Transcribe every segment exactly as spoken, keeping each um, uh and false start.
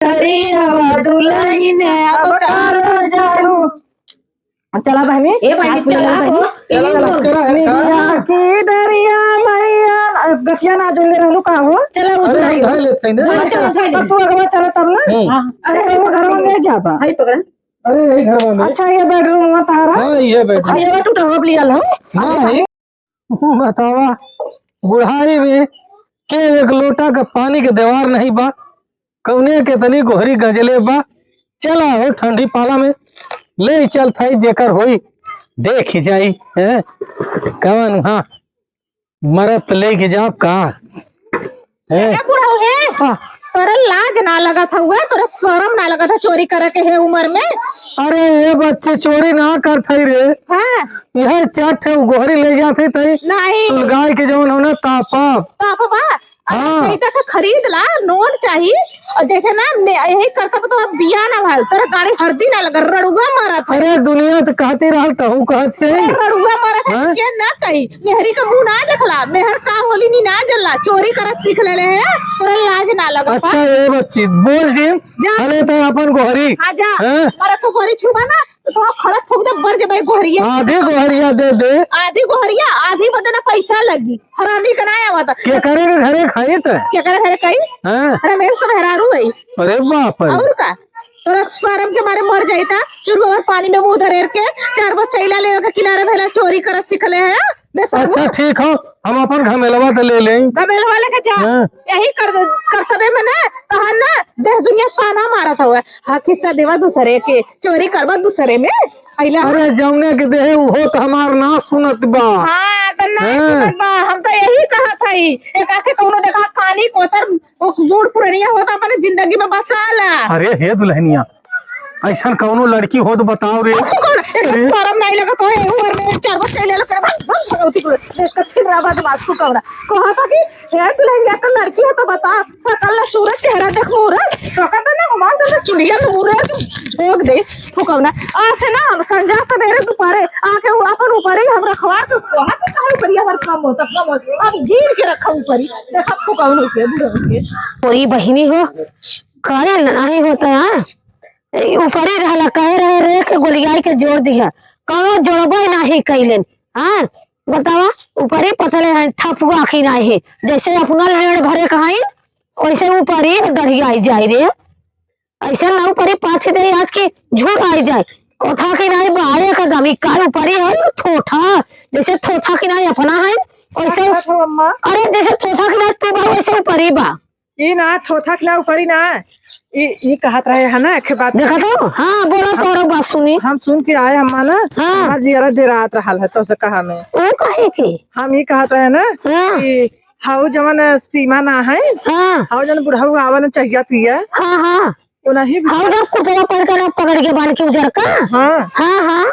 अरे अब दुल्हन अब काला जादू। चला बहनी, ए बहनी, सास बुला चला ले हो। बहनी। ए चला, हो। बस करा है, निमिया हाँ। की डरिया मैया, गठिया ना जुड़ले रहलू का हो? चला, वो अरे, दुल्हन। हम धर लेते हैं ना। हाँ, चला, चला। तब तू अगवा चला तब ना। हम्म। हाँ। अरे, वो घरवा ले जाबा। हाय पकड़ा। अरे, यही घरवा में। अच्छा, ये bedroom हुआ तारा? हाँ, ये bedroom। अरे, ये टूटा हुआ लिया लो। हाँ, ये बतावा, बुढ़ाई में के एक लोटा का पानी के देवार नहीं बा, कौने केतनी गोहरी गंजले बा। चला हो ठंडी पाला में ले चल थाई जेकर होई देख ही जाई, हैं? कवन हाँ मरत ले के जाब का? हैं? ए बुढ़ऊ हे, हाँ। तोरा लाज ना लगत हउए, तोरा शरम ना लगत है चोरी करे के है उम्र में? अरे ये बच्ची चोरी ना करत हई रे। हाँ। यह चार ठे गोहरी ले जात हई तई। नहीं। सुलगाई के जवन हो ना तापब। तापबा? हाँ। अरे, तई तक खरीद ला, नोट चाही। और जैसे ना, मैं यही करता तो तोरा बिया ना भल, तोरा गाड़ी हरदी ना लगा, रड़ुआ मारत है। अरे दुनिया तो कहती रहल, तहू कहत है। अरे रड़ुआ मारत है, हाँ? के ना कही, मेहरी का मुंह ना देखला, मेहर का होली नी ना जल्ला, चोरी करत सीख लेले है, तोरा लाज ना लगत बा। अच्छा, ये बच्ची, बोल जिन, जा। हले तो अपन गोहरी। हाँ, जा। हाँ? हमारा तो गोहरी छुबा ना, तो तोरा खड़क फूंक दे, बर जबे गोहरिया। आधी गोहरिया दे दे। आधी गोहरिया, आधी बदे ना पैसा लगी। हरामी का ना आवत। केकरे के घरे खाई त? केकरे घरे खाई? हाँ। रमेश का मेहरारू है। अरे बाप रे। और का? तोरा शरम के मारे मर जाई ता। चुरुआ पानी में मुंह धरेर के चार गो चैला लेवे के किनारे भेला चोरी करत सिखले है। बेशरम। अच्छा ठीक हो, हम अपन घमेलवा त ले लेई। घमेलवा लेके जा। हाँ। यही कर, करतबे में ना, तहन ना, देश दुनिया ताना मारत हवे। हाँ, खिस्सा देवा दूसरे के, चोरी करबा दूसरे में। अइला। अरे, जौने के देहे, उहो त हमार ना सुनत बा। हाँ, त ना हाँ। सुनत बा। हम त यही कहत हई, एक आखे कौनो देखा, कानी कोतर, वो बूढ़ पुरनिया होता, अपने जिंदगी में बसा ला। अरे, हे दुल्हनिया, ऐसन कौनो लड़की हो तो बताओ रे। अब तू कौन? एक अरे। शरम नहीं लगत हो, ए उम्र में एक चार गो चैले लो, भाग, भाग, भगवती को। देख, कच्छी रहा बदमाश को कौन? कहा था कि, "हे दुल्हनिया, तो लड़की हो तो बता, सकल ना सूरत, चेहरा देख मूरत।" तो कहता ना, "हमार तो चुलिया में मूरत झोंक दे, फुकौना।" आज से ना, हम संझा सवेरे दोपहरे आके वो अपन ऊपरी हम रखवा के कहा तो कहा ऊपरी हमार कम होता, कम होता। अब गिर के रखा ऊपरी, देखा फुकौना के, बुढ़ऊ के। ओरी बहिनी हो, करे नहीं होता है। ई ऊपरी रहला, कहे रहे रे के गोलियाई के जोड़ दिहा, कौनो जोड़बे नाही कइलेन। हाँ, बतावा, ऊपरी पथले हैं, थपुआ की नाही, जैसे अपना लेड़ भरे कहाई, वैसे ऊपरी डढ़ियाई जाए रे। ऐसे ना ऊपरी पाछे दे आज की झूर आई जाए, ओथा की नाही बाहर एकदम, ई का ऊपरी है, ठोठा, जैसे थोथा की नाही अपना है, वैसे। अच्छा, तो अम्मा। अरे, जैसे थोथा की नाही तू बा, वैसे ऊपरी बा। ई ना, थोथक ना, ऊपरी ना। ई, ई कहत रहे है ना, एक बात। देखा तो? हाँ, बोला हम, तोहरा बात सुनी। हम सुन के आए, हम ना, हाँ। हमार जियरा डेरात रहल है, तोसे कहा में। ओ काहे के? हम ई कहत रहे ना हाँ। कि हाउ जवन सीमा ना है, हाँ। हाउ जवन बुढ़ऊ आवन चाहिया पिया। हाँ, हाँ। वो नहीं भी हाउ जब कुर्तवा पहन के ना पकड़ के बांध के उजर का? हाँ। हाँ, हाँ।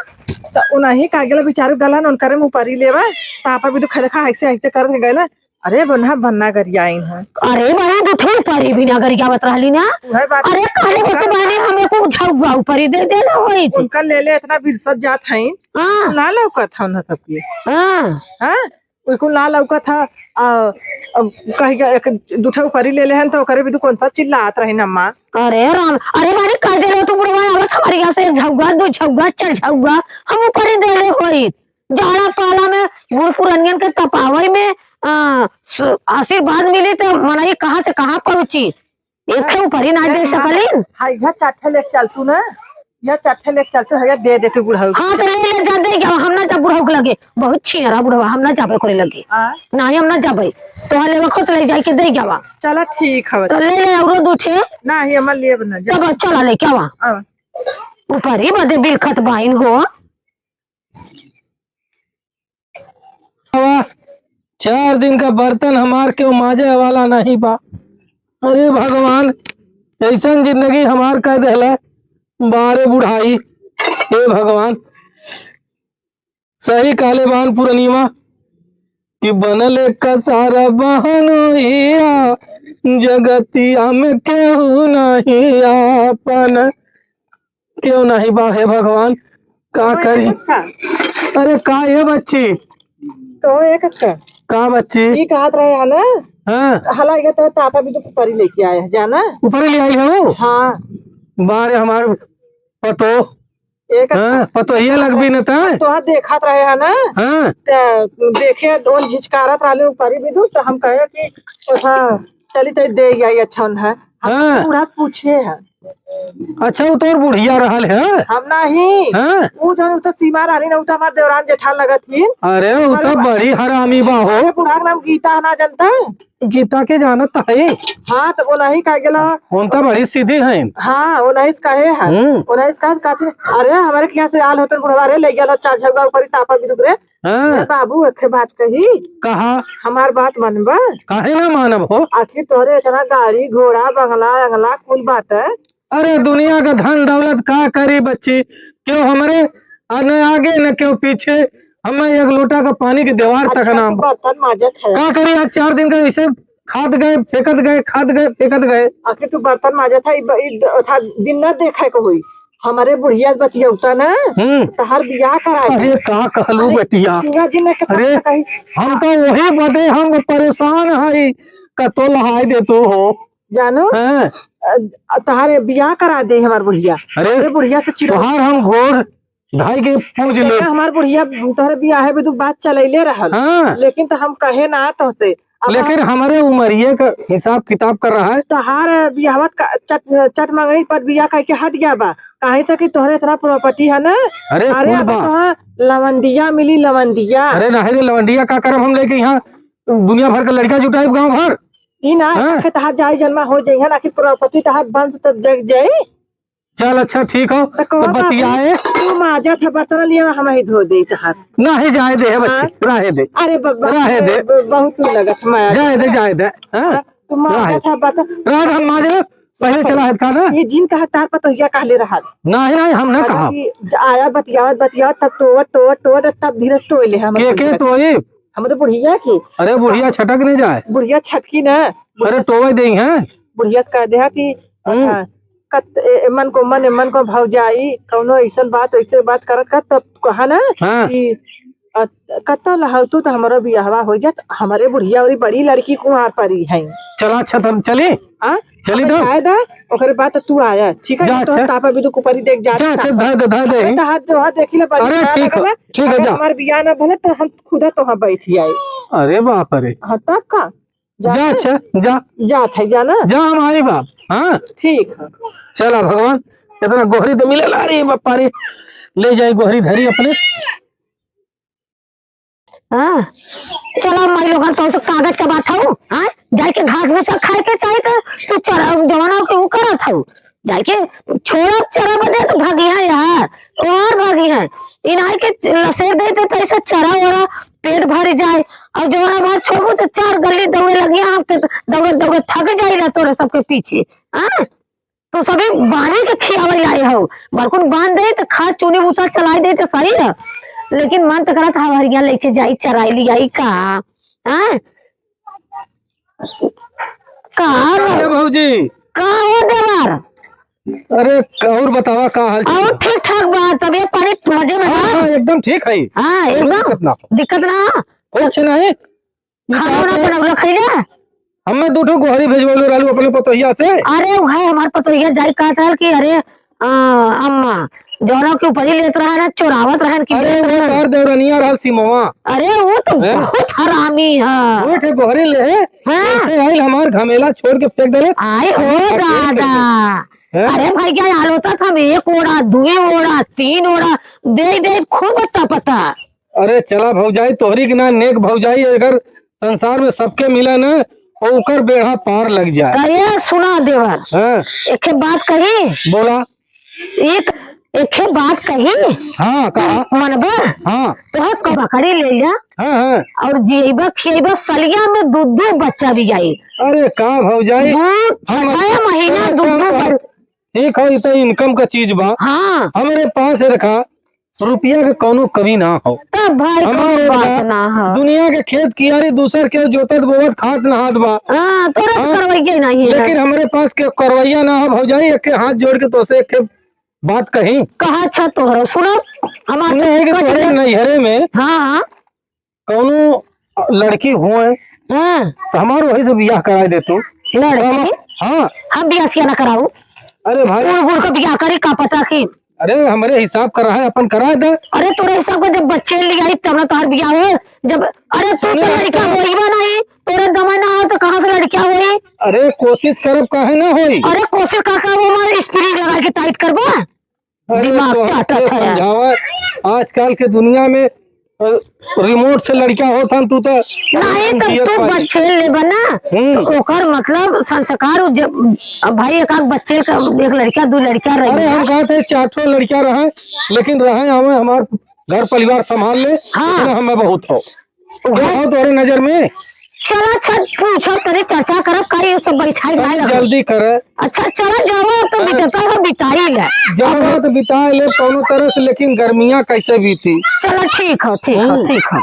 त उनही का गेला बेचारू गलन, उनकरे में ऊपरी लेवा, तापा भी तो खैर खा, ऐसे, ऐसे करके गैला। अरे बन्हा, बन्ना गरियाइन है। अरे बन्हा, दू ठे ऊपरी भी ना गरियावत रहली ना। उहे बात। अरे कहले बा तो बहने, हमें को झौआ ऊपरी दे देना होई थी। उनका ले ले इतना बिरसत जात है। हाँ। ना लौकत है उन्हें सबके। हाँ। हाँ? उनको ना लौकत है, आ, अब कह के एक दू ठे ऊपरी ले ले हन तो ओकरे भी तो कौन सा चिल्लात रही ना माँ। अरे राम, अरे मारी कह दे रहो तू बुढ़वा, आवत हमारे यहाँ से एक झौआ, दो झौआ, चार झौआ, हम ऊपरी दे ले होई। जाड़ा पाला में बूढ़ पुरनियन के तपावई में, आ, स-, आशीर्वाद मिली त मनई कहाँ से कहाँ पहुँची। एक ठे ऊपरी ना दे सकलिन। हाँ, यह चार ठे लेके चल तू ना, यह चार ठे लेके चल तू, है, दे दे तू बुढ़ऊ। हाँ, तो ले, ले जा, दे जावा, हम ना जाब बुढ़ऊ के लगे। बहुत छिनरा बुढ़वा, हम ना जाबे ओकरे लगे। हाँ। नाही, हम ना जाबे। तोहर लेवा खुद ले जाई के दे जावा। चला, ठीक है। तो ले ले औरो दू ठे। नाही, हम लेब ना, जा। तब चला लेके आवा। आवा। ऊपरी बदे बिलखत बाइन हो। बाबा, चार दिन का बर्तन हमार केहू माजे वाला नहीं बा। अरे भगवान, ऐसन जिंदगी हमार कर देहला, बारे बुढ़ाई। हे भगवान, सही कहले बान पुरनिया कि बनल एक सारा बहनोइया, जगतिया में केहू नहीं आपन। क्यों नहीं बा हे भगवान, का तो करी? एक अच्छा। अरे का ये बच्ची? तो एक अच्छा। का बच्ची? ई कहत रहे है ना हाँ। हला ये तो तापा भी तो ऊपर ही लेके आए हैं, जाना? ऊपर ही ले आई है वो? हाँ। बारे हमार पतो। एक हाँ, पतोहिया लगबी न त। तोहा देखत रहे है ना? हाँ। त देखे, दोन झिझकारत रहले ऊपरी बिदु, त हम कहे कि ओथा चली त दे आई अच्छा उन्हें। हम हाँ। बूढ़ा से पूछे है। अच्छा, वो तोर बुढ़िया रहल है? हम नहीं। हाँ। वो जौन उ तो सीमा रहली ना, उ तो हमार देवरान जेठान लगत ही। अरे, वो तो बड़ी हरामी बा हो। अरे, बूढ़ा के नाम गीता है ना, जानता है? गीता के जानत है। हाँ, तो वो नहीं कह गेला। उनका बड़ी सीधी है। हाँ, वो नहीं कहे है। हम्म। वो नहीं कहे, कहते, "अरे, हमारे के यहाँ से आल होते बुढ़वा रे, ले गया लो चार झगड़ा ऊपर ही तापा बिदुक रे।" हाँ। ए बाबू, एके बात कही। कहा? हमार बात मनबा? काहे ना मानब हो? आखिर तोहरे इतना गाड़ी, घोड़ा, बंगला, अंगला कुल बाटे। अरे, दुनिया का धन दौलत का करी बच्ची? क्यों हमरे, आ, न आगे न क्यों पीछे, हमें एक लोटा का पानी के दीवार तक अच्छा, ना। तू बर्तन माजत है। का करी, आज चार दिन का ऐसे खात गए, फेंकत गए, खात गए, फेंकत गए। आखिर तू बर्तन माजत है, इ ब-, इ द-, था दिन ना देखे को होई। हमरे बुढ़िया से बतियौता ना, हम्म। तहार बियाह करा दे। अरे, का कहलू अरे, बेटिया? सुना जी, मैं के अरे, कही। हम तो वही बदे हम परेशान हई, कतो लहाई दे तू हो। जानो? हाँ। अ, तहारे बियाह करा दे हमार बुढ़िया। अरे, हमरे बुढ़िया से चिढ़- तोहार हम गोड़ धाई के पूज ले। हमार बुढ़िया तोहरे बियाहे में दू बात चलैले रहल। हाँ। लेकिन तो हम कहे ना तोहसे। अब लेकिन हम हमरे उमरिये का हिसाब किताब कर रहा है। तहार बियाहवा का चट, चट मंगई पर बियाह करके हट गया बा। काहे से कि तोहरे इतना प्रॉपर्टी है ना। अरे, अरे, कुल अब बा। तोहार लवंडिया मिली, लवंडिया। अरे, नहीं रे, लवंडिया का करब हम लेके यहाँ दुनिया भर के लड़का जुटाइब गाँव भर। ई ना, हाँ? आखे तहार जाई जन्मा हो जाई है ना, कि प्रॉपर्टी तहार वंश तक जग जाई। चल, अच्छा, ठीक हो, तो कहो तो बाबू, बतियाए। तू माजा था बर्तन लिया, हम ही धो दे तहार। नाही, जाए दे है बच्ची, हाँ? रहे दे। अरे बब्बा, रहे दे। ब-, बहुत तू लगत माया। जाए दे, जाए दे, हाँ? हाँ, तू माजा रहे। था बर्तन। रात हम माज ले, पहले चला है था ना? ये जिन कहा तार पर तो हिया कहले रहा। नाही, नाही, हम ना अरे कहा। कि ज-, आया बतियावत, बतियावत, तब टोवत, टोवत, टोवत, तब धीरे टोए ले हम के, के टोए? हम तो बुढ़िया की। अरे, बुढ़िया छटक नहीं जाए। बुढ़िया छटकी ना। अरे, टोवे देई हैं। बुढ़िया से कह दे कि, हम्म। हाँ, कत-, ए-, एमन को मन, एमन को भौजाई, कौनो ऐसन बात, ऐसे बात करत करत, तब कहा ना हाँ। कि, अ, कत्ता लहौतू तो हमरो बियाहवा हो जात, हमरे बुढ़िया औरी बड़ी लड़की कुंवार परी है। चला, अच्छा, तब चली? हाँ? चली अब तो। जाए दा, ओकरे बाद तो तू आया, ठीक है? जा, तो अच्छा। तापा भी तू कुपरी देख जा, जा, अच्छा, धर दे, धर दे। अरे, तो हाथ दे, हाथ देखी ले, बड़ी अरे, खराब ठीक है, लगला। ठीक है, अगर जा। हमार बियाह ना भले, तो हम खुदा तो हाँ बैठ जाए। अरे बाप रे। हाँ, तब का? जा, जा, अच्छा, जा। जा, था, जा ना। जा, हम आई बाप। हाँ? ठीक है। चला भगवान, इतना गोहरी तो मिले ला रही बापा रे। ले जाए गोहरी धरी अपने। हाँ? चला माई लोगन, तो सब कागज चबात हऊ, हाँ? जाए के घास भूसा खाए के चाही तो तू चरा, जवाना के ऊ करत हऊ। जाए के छोड़ब चरा बदे तो भागी है यार, और भागी है। इनाई के लसेर दे दे तो ऐसे चरा वरा पेट भर जाए। और जवाना बाहर छोड़बू तो चार गली दौड़े लगिया, हम के दौड़े दौड़े थक जाइला तोरे सबके पीछे। हाँ? तो सभी बांधे के खियावल आए हो, बड़कुन बांध दे तो खा चुनी भूसा चलाई दे तो सही है, लेकिन मन तो करत हवरिया लेके जाई चराई लियाई का, हैं? का अरे हो? भौजी। का हो देवर? अरे और बतावा का हाल चाल? और ठीक ठाक बा, तबियत पानी मजे में हाँ, बा? हाँ, एकदम ठीक है। हाँ, कोई एकदम दिक्कत ना हो। दिक्कत ना हो? कुछ नहीं। खाना वाना बनौला खैला? हमें दू ठो गोहरी भेजवले रहलू अपने पतोहिया से। अरे, उहे हमार पतोहिया जाई कहत रहल कि अरे, आ, अम्मा, जौना के ऊपर ही लेत रहा ना, चोरावत रहन कि अरे, लेत वो रहन। तोर देवरनिया रहल सीमवा। अरे, वो तो हैं? बहुत हरामी है। वो ठे गोहरी ले है, हाँ। ऐसे आइल हमार घमेला छोड़ के फेंक देले। आए हो हम अकेले दादा। हैं? अरे भैया, आलो तक हम एक ओड़ा, दुई ओड़ा, तीन ओड़ा दे दे खूब तपता। अरे चला भौजाई, तोहरी के ना नेक भौजाई अगर संसार में सबके मिले ना, ओकर बेड़ा पार लग जाए। तो ये सुना देवर, हाँ। एक बात कही। बोला। एक, एक बात कही। हाँ, कहा। मनबा? हाँ। तोहर कबकड़ी ले जा। हाँ, हाँ। और जियबा खियबा सलिया में दू दू बच्चा भी जाई। अरे का भौजाई? दू, हम छठा महीना हम दू दू हम बच्चा। ठीक है, ई तो इनकम का चीज बा। हाँ। हमरे पास रखा रुपया के कौनो कमी ना हो। तब भाई हमारे कौनो बात बा, ना हो। दुनिया के खेत कियारी दूसर के जोतत बोवत खात नहात बा। हाँ, तोरा तो हाँ? करवैया नहीं है। लेकिन हमरे पास के करवैया ना हो भौजाई, एक के हाथ जोड़ के तोसे एक के बात कही। कहा अच्छा तोहरो सुनो, हमार सुने है कि कट तोहरे गया। नैहरे में हाँ, हाँ। कौनो लड़की होए, हाँ। तो हमार वही से बियाह कराए दे तू। लड़की? हम, हाँ। हम बियाह सियाह ना कराऊ। अरे भाई। बूढ़ बूढ़ का बियाह करी, का पता कि। अरे, हमरे हिसाब का रहा है, अपन कराए दे। अरे, तोरे हिसाब का जब बच्चे लियाई, तब ना तोहर बियाह हो। जब, अरे, तू तो सुने लड़का तो। होइबा नहीं, तोरे दमा ना हो तो कहाँ से लड़का होई? अरे, कोशिश करब, काहे ना होई? अरे, कोशिश का, का वो हमारे स्प्रिंग लगा के टाइट करबा? अरे, दिमाग तोहर चाटत के है। समझावा, आजकल के दुनिया में, अ, रिमोट से लड़का होत हन, तू तो नहीं, तब जियत तू पाई। बच्चे लेबा ना, हम्म। तो ओकर मतलब संस्कार उ जब, अब भाई एक आध बच्चे का, एक लड़का, दू लड़का रही अरे, ना। हम कहते हैं चार ठो लड़का रहे, लेकिन रहे हमें हमार घर परिवार संभाल ले, हाँ। इतना हमें बहुत हो। उहे। जो हो तोरे नजर में। चला, अच्छा, पूछब, तनी चर्चा करब, का ये सब बैठाई अरे, ना लगल। जल्दी करे। अच्छा, चला, जाओ, अब तो हाँ। बितता है, बिताई ले। जाओ, अब तो बिताई ले, कौनो तरह से, लेकिन गर्मियाँ कैसे बीती? चला, ठीक हो, ठीक हो, हम्म। ठीक हो।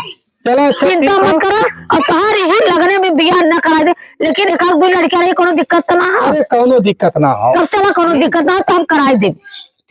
चला, अच्छा, चिंता ठीक मत हो। करा, अब तोहार यही लगने में बियाह ना कराए दे, लेकिन एक आध दू लड़का रही, कौनो दिक्कत तो ना हो? अरे, कौनो दिक्कत ना हो। तब चला, कौनो हम्म। दिक्कत ना हो, तो हम कराए दे।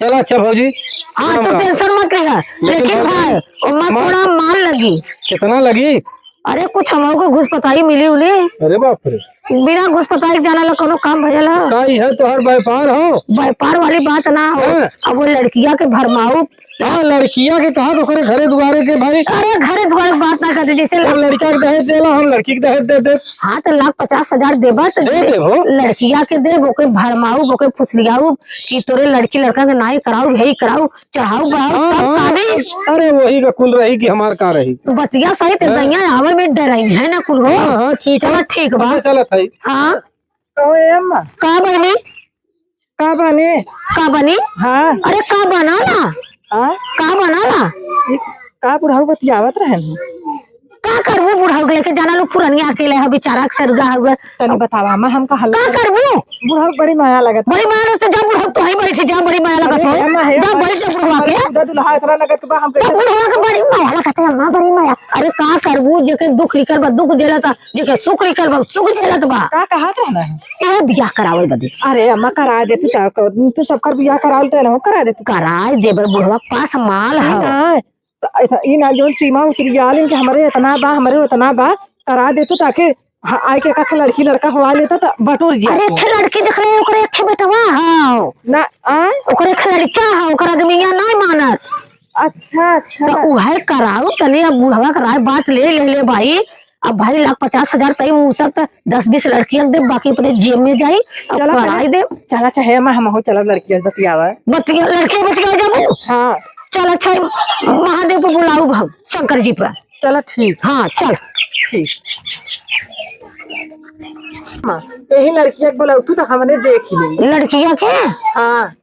चला, अच्छा भौजी, हाँ, प्रणाम, तो प्रणाम। Tension मत लिहा, लेकिन लेकिन भौजी, भाई, ओमा मान थोड़ा मान लगी। कितना लगी? अरे, कुछ हमहू को घुस पताई मिली उली। अरे बाप रे। बिना घुस पताई के जाना ला कोनो काम भजल है? का ई है तोहर व्यापार हो? व्यापार वाली बात ना हो। हाँ। अब वो लड़किया के भरमाऊ। हाँ, लड़किया के कहा तो ओकरे घरे दुआरे के भाई। अरे, घरे दुआरे के बात ना करते, जैसे अब लड़का के दहेज देला, हम लड़की के दहेज दे दे। हाँ, तो लाख पचास हजार देबा, तो दे दे हो। लड़किया के देब, ओके भरमाऊ, ओके फुसलियाऊ कि तोरे लड़की लड़का के नाई कराऊ, यही कराऊ। चढ़ाऊ बढ़ाऊ हाँ, तब हाँ। काबिल। अरे वही का कुल रही कि हमार का रही। बतिया सही ते हाँ। गैया आवे में डराई है ना कुल हो। हाँ, हाँ, ठीक चला है। ठीक बा। अच्छा, चलत है। हाँ। कहो ए अम्मा। का बहनी? का बनी? का बनी? हाँ। अरे का बनाला? हाँ? का बनाला? ई का बुढ़ऊ बतियावत रहन? का करबू बुढ़ऊ के लेके जाना लोग पुरनिया अकेले है बेचारा के सरुगा हुआ। तनी बतावा, अम्मा, हमका हल्ला का कर। करबू? बुढ़ऊ बड़ी माया लगत। बड़ी माया लगत, जा बुढ़ऊ तो है बैठे, जा बड़ी माया लगत अरे, हो। अम्मा, हे, जा अम्मा, बैठ जा बुढ़वा हमारे के। खुदा दुल्हा इतना लगत बा, हम जा कैसे बुढ़वा के बड़ी माया लगत है, अम्मा, बड़ी माया। अरे का करबू, जेके दुख लिखल बा, दुख देला ता, जेके सुख लिखल बा, सुख देला ता बा। का कहत रहना है? ए बियाह करावे बदे। अरे अम्मा, करा दे तू, का कर, तू सबकर बियाह करा लेते ना, करा दे तू। कराए देबे, बुढ़वा पास माल है। ना, त ऐसा, ई ना जौन सीमा उतरी जाल इनके, हमरे इतना बा, हमरे उतना बा, करा दे तू, ताकि ह-, आए के एक लड़की लड़का हुआ लेता त बटोर जिया अरे, तू। एक लड़की देख रहे, ओकरे एक बेटवा हौ। ना, आ? ओकरे एक लड़का हौ, ओकर आदमी यहाँ नहीं मानत। अच्छा, अच्छा। त उहे कराऊ, तनी अब बुढ़वा कराए बात ले, ले, ले भाई। अब भाई लाख पचास हजार तई मुँह सब त दस बीस लड़कियन दे, बाकी अपने जेब में जाई, अब चला, कराई चला। दे। चला, चाहे अम्मा हम हो, चला लड़कियन बतियावा। बतिया, लड़कियन बतिया जाबू? हाँ। चल, अच्छा, महादेव को बुलाऊ हम, शंकर जी पर। चला, ठीक। हाँ, चल। ठीक। माँ, यही लड़किया के बुलाऊ, तू तो हमने देख ही ली। लड़किया के? हाँ।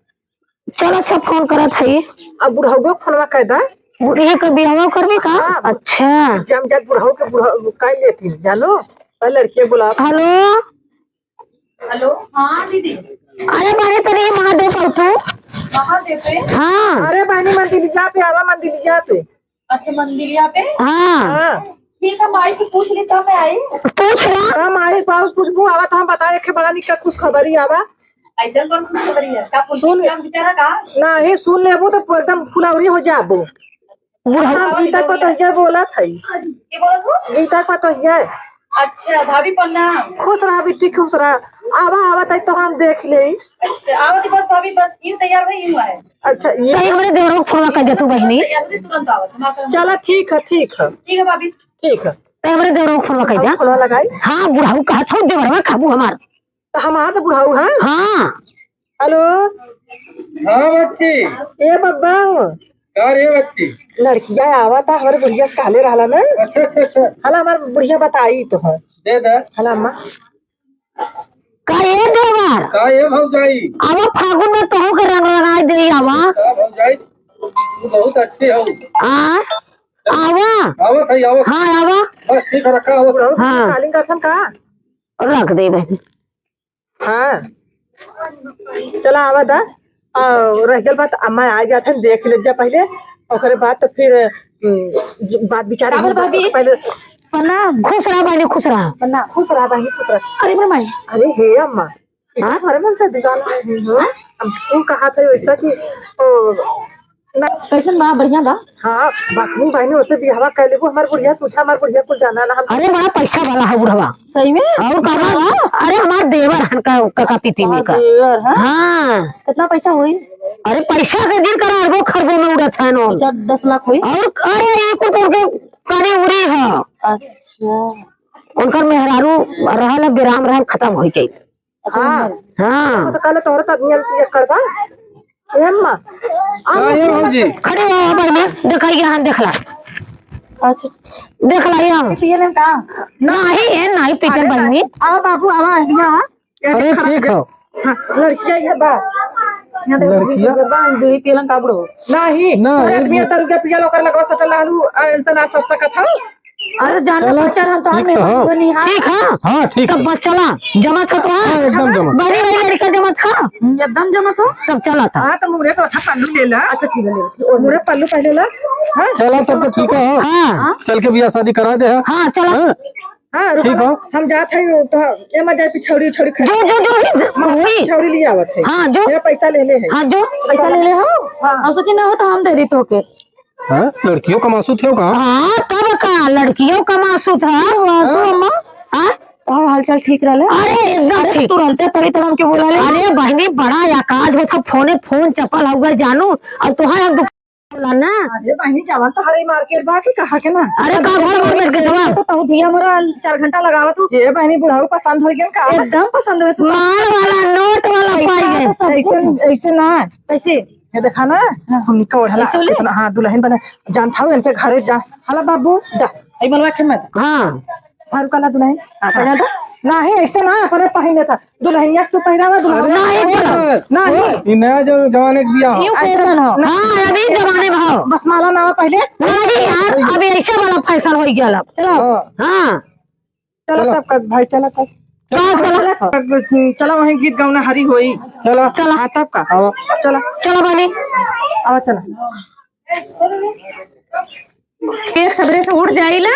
चल, अच्छा, फोन करत हई। अब बुढ़ौगो के फोनवा कह दा। बुढ़िया के बियाहवा करबे का? हाँ। अच्छा। जम जात बुढ़ऊ के बुढ़ऊ कह लेती, जानो? पहले लड़किया बुलाओ। हेलो। हेलो, हाँ दीदी। अरे बारे तनी महादेव पर तू। महादेव पे? हाँ। अरे बहनी मंदिरिया पे आवा, मंदिरिया पे। अच्छा, मंदिरिया पे? हाँ। हाँ। ठीक है, माई से पूछ ली तब मैं आई। पूछ ला। हम आई पाउस कुछ बू आवा तो हम बताए के बड़ा निका खुशखबरी आवा। ऐसा कौन खुशखबरी है? का पुलिस सुन। का बेचारा का? नहीं, सुन लेबू तो एकदम फुलौरी हो जाबू। बुढ़ऊ। हाँ, गीता पतोहिया बोलत है। के बोलत हो? गीता पतोहिया। अच्छा, भाभी प्रणाम। खुश रहा बिट्टी, खुश रहा। आवा, आवा, तई तो हम देख ले। अच्छा, आवत ही बस भाभी, बस यूं तैयार भई, यूं आए। अच्छा, ये तो एक बार देवरों को फोन कर दे तू बहनी। तैयार हो, तुरंत आवत, हम आपका चला, ठीक है, ठीक है। ठीक है भाभी। ठीक है। तो एक बार देवरों को फोन कर दे। हम फोन लगाई। हाँ, बुढ़ऊ कहत हो, देवरवा काबू हमार। तो हमार तो बुढ़ऊ है। हाँ। हेलो। हाँ बच्ची। ए बब्बा। का रे बच्ची? लड़किया आवा था, हमारे बुढ़िया से कहले रहला ना। अच्छा, अच्छा, अच्छा। हला हमार बुढ़िया बताई तो है। दे दे। हला अम्मा। का ए देवर? का ए भौजाई? आवा फागुन में तोहू के रंग लगाई दे आवा। का भौजाई? तू बहुत अच्छी हो। आ? आवा। आवत है, आवत। हाँ, आवा। बस ठीक है, रखा हो। हाँ। कालीन का का? रख दे बहन। हाँ। चला आवा दा। आ, रह गल बात, अम्मा आ जात है, देख ले जा पहले, ओकरे बाद तो फिर, हम्म, बात विचार का होई, बोल भाभी? पहले प्रणाम। खुश रहा बहनी, खुश रहा। प्रणाम, खुश रहा बहनी, खुश रहा। अरे मोर माई। अरे हे अम्मा, हाँ? इतना भरे मन से दुकान में है, हाँ? हम तू कहा थे वैसा कि, ओ, ना। कैसन बा? बढ़िया बा? हाँ, बाकी बहिनी, ओसे बियाहवा कर लेबू। हमार बुढ़िया, पूछा, हमार बुढ़िया कुछ जाना ना हम। अरे, बड़ा पैसा वाला है बुढ़वा। सही में? और का बा? हाँ। अरे, हमार देवर हन का, काका पीती में हाँ, का। देवर, हाँ? हाँ। कितना पैसा होई? अरे, पैसा के दिन करा, अरबों खरबों में उड़त है नो। अच्छा, दस लाख होई? और, अरे, ये कुल करके करे उड़ी है। अच्छा। उनकर मेहरारू रहल है, विराम रहल, खत्म हो गई। अच्छा, हाँ। हाँ। तो कहले तोहरे साथ मिल के करबा। ए अम्मा। हाँ, ये भौजी। खड़े हो, बहिनी, देखाइए, हम देखला। अच्छा। देखला, ये हम। पिए लेम का? नहीं, ये नहीं पीते अरे बहिनी। आवा बाबू, आवा, यहाँ आवा। अरे, ठीक हो। हाँ, लड़किया ये बा। यहाँ देखो, लड़किया? बीड़ी पियलन का बुढ़ो? नहीं। नहीं। अरे, आदमी दस रुपया पियल, ओकर लगवा सटल रहलू, आ, ऐसा ना सब सकत हौ। अरे, जान चलो, पहचान हम तो ठीक हमें तो हो। बनी, हाँ। ठीक है। हाँ, ठीक तब है। बस चला, जमा था तो, हाँ। हाँ, एकदम जमा। बड़ी वाली लड़का जमा था। एकदम जमा था। तब चला था। हाँ, तो मुरे तो अच्छा पल्लू ले ला। अच्छा, ठीक है, ले ला। और मुरे पल्लू पहले ला। हाँ? चला, तब तो ठीक है। हाँ। चल के बियाह शादी करा दे, हाँ। हाँ, चला। हाँ? हाँ, रुको, ठीक हो। हम जात हई, तो एमा जाए पिछौड़ी उछौड़ी खाए। जो, जो, जो ही ज-, हाँ, वही। पिछौड़ी ले आवत है। हाँ, जो। ये पैसा ले ले है। हाँ, जो। पैसा ले ले हो? हाँ। हम सोचे ना हो तो हम दे दी तोके। हाँ, लड़कियों कमासुत हो का? हाँ, तब का, लड़कियों कमासुत है। हाँ, तो हाँ। अम्मा, हाँ? और हालचाल ठीक रहले? अरे, एकदम अरे, ठीक। तुरंते तड़ी तड़म के बोला ले। अरे, बहिनी, बड़ा आकाज होत है, फोने फोन चपल हो गए जानू। अब तो है, हम दुख बोला ना। अरे बहिनी, जवन तहरे मार्केट बा कि कहा के ना? अरे, का घर में बैठ के तो बा? तो तू दिया मोरा चार घंटा लगावत हो। ये बहिनी, बुढ़ऊ पसंद हो गया का? एकदम पसंद हो तू। माल वाला, नोट वाला पाई गए। ऐसे, ऐसे ना। कैसे? ये देखा ना, हाँ। हमनी का ओढ़ला ऐसे बोले? कितना, हाँ, दुल्हन बना, जानत हो इनके घरे जा। हला बाबू, जा। आई मनवा के मत। हाँ। हाँ, रुका ना दुल्हन। हाँ, पहना दो। नहीं, ऐसे ना, अपने पहिने था। दुल्हनिया के तू पहिरावा, दुल्हनिया अरे, के नहीं, पहिरावा। नहीं। ई नया जो जमाने के बियाह हो। न्यू फैशन हो। हाँ, अभी जमाने में हो। बस माला नावा पहले। नहीं यार, अभी ऐसे वाला फैशन हो गया अब। चलो। हाँ। हाँ। चलो चलो। तब का भाई, चलो तब। चलो, चलो। चलो, वहीं गीत गौना हरी होई। चलो। चलो। हाँ, तब का। आओ। चलो। चलो, बनी। आओ, चलो। एक सबरे से उठ जाइला,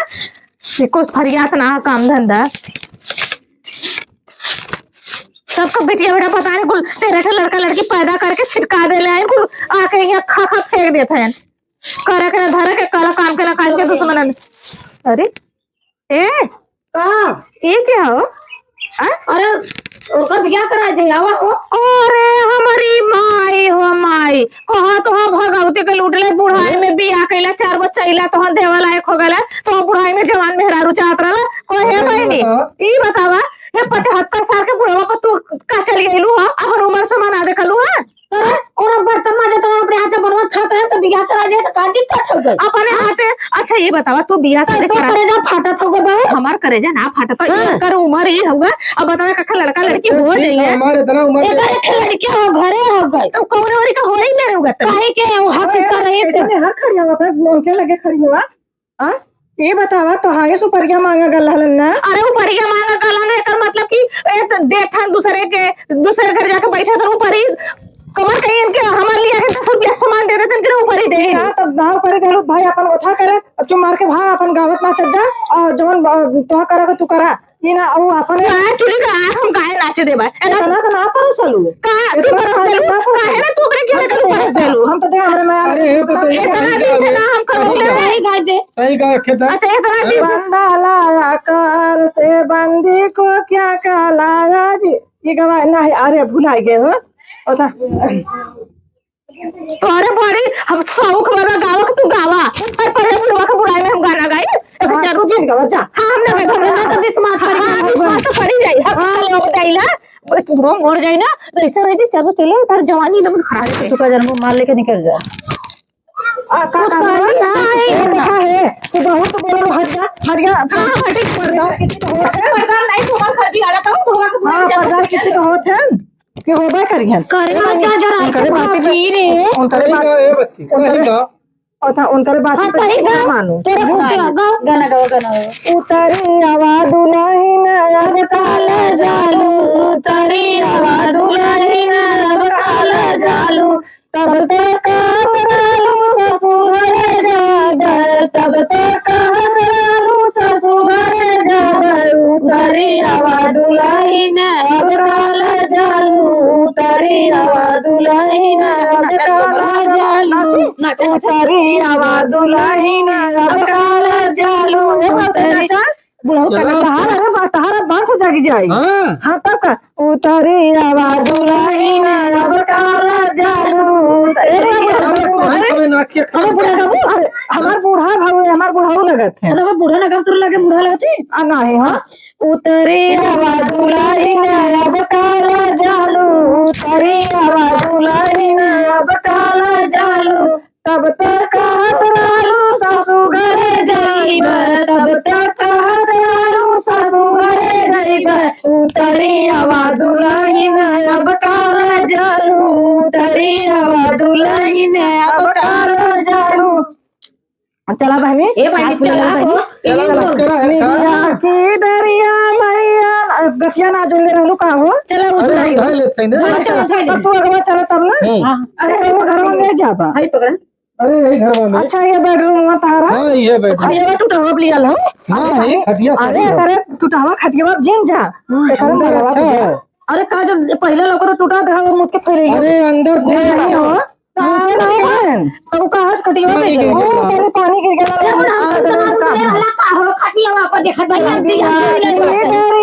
एको फरियात ना काम धंधा। सबका बेटिया बेटा पता नहीं कुल तेरह ठे लड़का लड़की पैदा करके छिटका देले हैं, कुल आके यहाँ खा खा फेंक देत हैं। करे के ना धरे के, काला काम के ना काज के, दुश्मनन। अरे, ए, का? ये क्या हो? आ? अरे, ओकर बियाह करा दे, आवा हो। अरे, हमारी माई हो माई, कहा तो हम भगवती के लूट ले, बुढ़ाई में बियाह कैला, चार गो चैला तो हम देवा लायक हो गला, तो हम बुढ़ाई में जवान मेहरारू चाहत रहला, कोई है अरे, बहिनी? बताओ। ई बतावा, हे पचहत्तर साल के बुढ़वा पर तू का चली गइलू हो, अपन उम्र समा ना देखलू है? अरे, और अब बर्तन माजत है, अपने हाथे बनवत खात है, तो बियाह करा जाए तो का दिक्कत हो गई? अपने हाँ? हाथे, अच्छा ये बतावा, तू बियाह शादी तो करा करेजा फाटत हो गए बहू। हमार करेजा ना फाटत, तो हाँ। एकर उम्र ही होगा। अब बतावा, काका लड़का लड़की अच्छा, हो ठीक जाइए। है, हमार इतना उम्र एकर है। एक लड़के हो घरे हो गए। तो कौन लड़का हो ही मेरे होगा तब? काहे के वो हक अरे, कर रही है? ऐसे नहीं, हर खड़ी हवा पर उनके लगे खड़ी हुआ। हाँ? ये बतावा, तोहारे सुपरिया मांगा गल हलन ना? अरे, उपरिया मांगा गल हलन, एकर मतलब कि ए, त देत हन दूसरे के, दूसरे घर जाके बैठे, तो उपरी कमर कहीं इनके हमार लिया के दस रुपया सामान दे देते, इनके उपरी दे ही हाँ, नहीं। तब ना उपरी गलू, भाई अपन ओथा करे, अब चुप मार के भाग, अपन गावत नाचत जा, और जवन, अ, तोहा करे को तू करा। ई ना, ऊ अपन यार, तू नहीं कहा, हम काहे नाचे देबा? एतना इतना ना परोसलू। का? तू इतना परोसलू? ना परोसलू। काहे ना तू ओकरे के हम तो लेकर परोसलू? हम तो दे, हमरे में अरे, ये बताइए, इतना दिन से ना हम करूँ ले। सही गाय दे। सही गाय खेत है। अच्छा, इतना दिन से बंदा लाया कार से बंदी को क्या कहलाया जी? ये गवा नहीं, अरे, भुलाई गए हो। ओथा। तोहरे बड़ी हम शौक बाबा गावा के तू गावा। और पहले बुढ़वा के बुढ़ाई में हम गाना गाई। एक हाँ, जरूर तू जिन गावा, जा। हाँ, हम ना गाई, हम ना गाई। तो बिस्मात पड़ी हाँ, जाई। बिस्मात तो पड़ी जाई। हम हाँ। चलो, अब गाई ना। एक बुढ़वा मर जाई ना, तो ऐसे रह जी, चलो, चलो, तार जवानी एकदम खराब है। तू का जन्म मार लेके निकल जा। आ, का, का, का, का, का, ये देखा है, तू बहुत बोलो, हट जा, हट जा। हाँ, हट जा। पर्दा किसी को होत है? पर्दा नहीं, तुम्हारा घर भी आ रहा था, बुढ़वा के बुढ़वा हाँ, के पर्दा किसी को होत है? के होबे करिहन। करे ना, क्या जरा उनकरे बाती पे, रे। उनकरे सही बात, कहा, ए बच्ची, सही उनकरे, कहा। अच्छा, उनकरे बाती हाँ, पे सही कहा। मानो। तोरा खुद गा, गा। गाना गाओ, गाना गाओ। उतरी आवा दुल्हन अब काला जालू, उतरी आवा दुल्हन अब काला जालू। तब तक कहत रहलू ससुर घर जाब, तब तक कहत रहलू ससुर घर जाब। उतरी आवा दुल्हन अब काला जालू, उतरी आवा दुल्हन। दुलहिन अब काला जालू। नाची, नाचा, नाचा। उतरी आवा दुलहिन अब काला जालू। ए बाबू, नाचा। बुढ़ऊ का चलो। तहार, अरे बा-, तहार अब बांस जागी जाई। हाँ। हाँ, तब का? उतरी आवा दुलहिन अब काला जालू। ए बाबू, अरे, अरे, अरे, नाच के अरे, बुढ़ा बाबू, अरे, हमार बूढ़ा भाऊ है, हमार बुढ़ऊ लगत है। मतलब, बूढ़ा ना गाँव तोर लगे, बूढ़ा लगत है? आ, नहीं, हाँ। उतरी आवा दुलहिन अब काला जालू, उतरी आवा दुलहिन अब काला जालू। तब तक कहत रहलू सासू घरे जाइब, तब तक कहत रहलू सासू घरे जाइब। उतरी आवा दुलहिन अब काला जालू, उतरी आवा दुलहिन अब काला जालू। चला बहनी, ए बहनी, सास बुला चला ले हो। बहनी। चला, चला। मस्करा है का? निबिया की डरिया मैया, अब गठिया ना जुड़ले रहलू का हो? चला, वो अरे, तो हम है। धर लेते हैं ना। हाँ, चला, चला, चला। अब तू अगवा चला तब ना। हम्म। हाँ। अरे, वो घरवा ले जाबा। हाय, पकड़ा। अरे, यही घरवा में। अच्छा, ये bedroom हुआ तारा? हाँ, ये bedroom। खटिया टूटा हुआ लिया लो। हाँ, ये खटिया अरे, सही है। अरे, टूटा हुआ खटिया जिन जा। हम्म। एकर अंदर मलवा अच्छा दिया। है। अरे, का जो पहले लोग तो टूटा था, वो मुझ के फैले गए। अरे, अंदर नहीं, नहीं हो। मुझे नहीं बहन। तो वो कहाँ से खटिया नहीं, पे नहीं, गए? नहीं, ओ, नहीं। अरे, पानी गिर गया, अरे, वो हम तो हम का? ले वाला का हो, खटिया वहाँ पर देखत भाई, हम दिया, ये दिया।